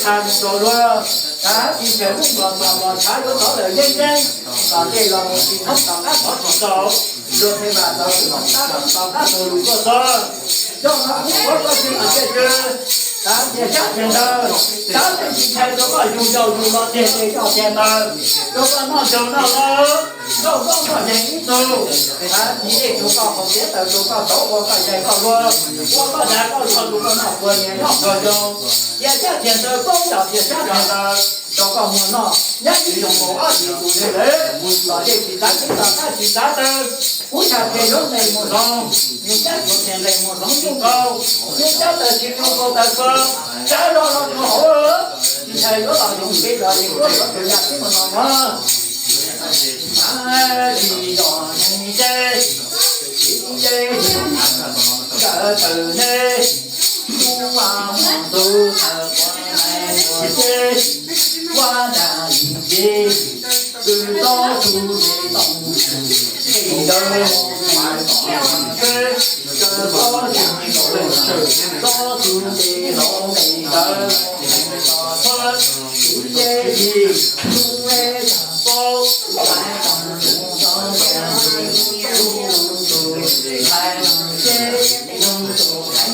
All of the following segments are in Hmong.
Mus rau luag, kav tsis ntshaw lub nplog nplog nplog tshav yuav tov lawm yeeb yeeb, tom ntej los mus tsis thoob tom qab thov tsis tau, luag pheej mam tau tsis tom qab tsis tom qab tus lus tuaj txog. Coj no kuv ua koj tsis mam tiaj tsw, kav tias sab tias ntawd, kav tsis ntshai rau koj yug yau yug los tiag tias coj tiag ntawd, rau koj noj nrog noj los, nkauj nkauj koj yeeg ib tug, kav tsis dej rau koj haus tiav taws rau koj tauv ua koj yaig koj luag, ua koj dag koj luag rau koj noj puas niam noj puas yau, tias sab tias ntawd paub yog tias sab tias ntawd, rau koj muag noj, nyab ib yoog kaum ob tsis tus li lawm, los dej tsis txav teb los kab tsis txav taw, kuv xav tias yuav nqis mus zoo, nws nyab yuav tias nqis mus zoo zoo nkaus, nws cab taws tsis zoo nkaus taws koj, tsav zog los rau hauv, ntshai yuav los zoo kev los yeej yuav yuav tus yam tib mus no mog. Tsis yog neeg ces, tsis ces, nkawd tawm neb, tub vaj muam tus tawm quav nais muag ces, ua dag lim ces, kwv tau tus ces tau, ces ntawd mus tsis tau ces, kawg tau ces tau, tau tus ces tau ces ntawd, tau txog, tsis ces, tsis, tub es tau, tau tus tau ces, tub tus ces, tau ces, tau tus ces, tau ces, tau ces,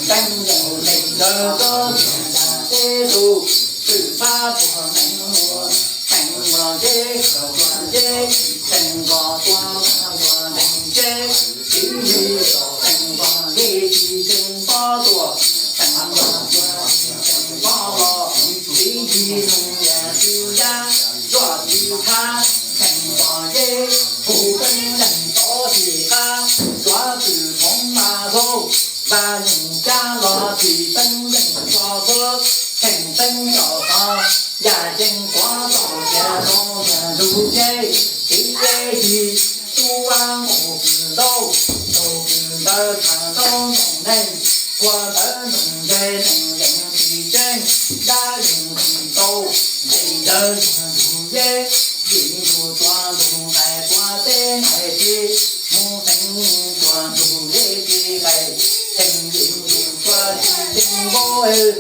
teeb yeej leej ntawd txob txhua nram teb tug, twm pab puag neev muag, teev muag zeb khaws muag zeb, teev nqos tua muag neev zeb, txiv yig los teev nqos zeb tsis teev pob tuaj, teev nqos tua tsis teev pob los, txiv yig zoo yam txiv yab, zuaj txiv thab, teev nqos zeb, hu teeb yeej tov tsis qab, tuav twm thoov mas hlub, vaj yeej cab los tsis teeb yeej tso txhub, teev teeb los txog, yaj yeej tuav txoj sia rau yam ntug zeb, txiv zeb yig, tub vaj nqus kws ntau, nqus kws ntawd thav ntaub ntoo neeg, ua ntawd ntoo ntseg neeg yeej tsis tseeb, dab yeej tsis tau, nqis ntawd yog ntug zeb, yim ntug tua ntug nqaij tua teb nqaij teb, mus teev tua ntug zeb teb nqaij, teev yim ntug tua tsis teev npaub.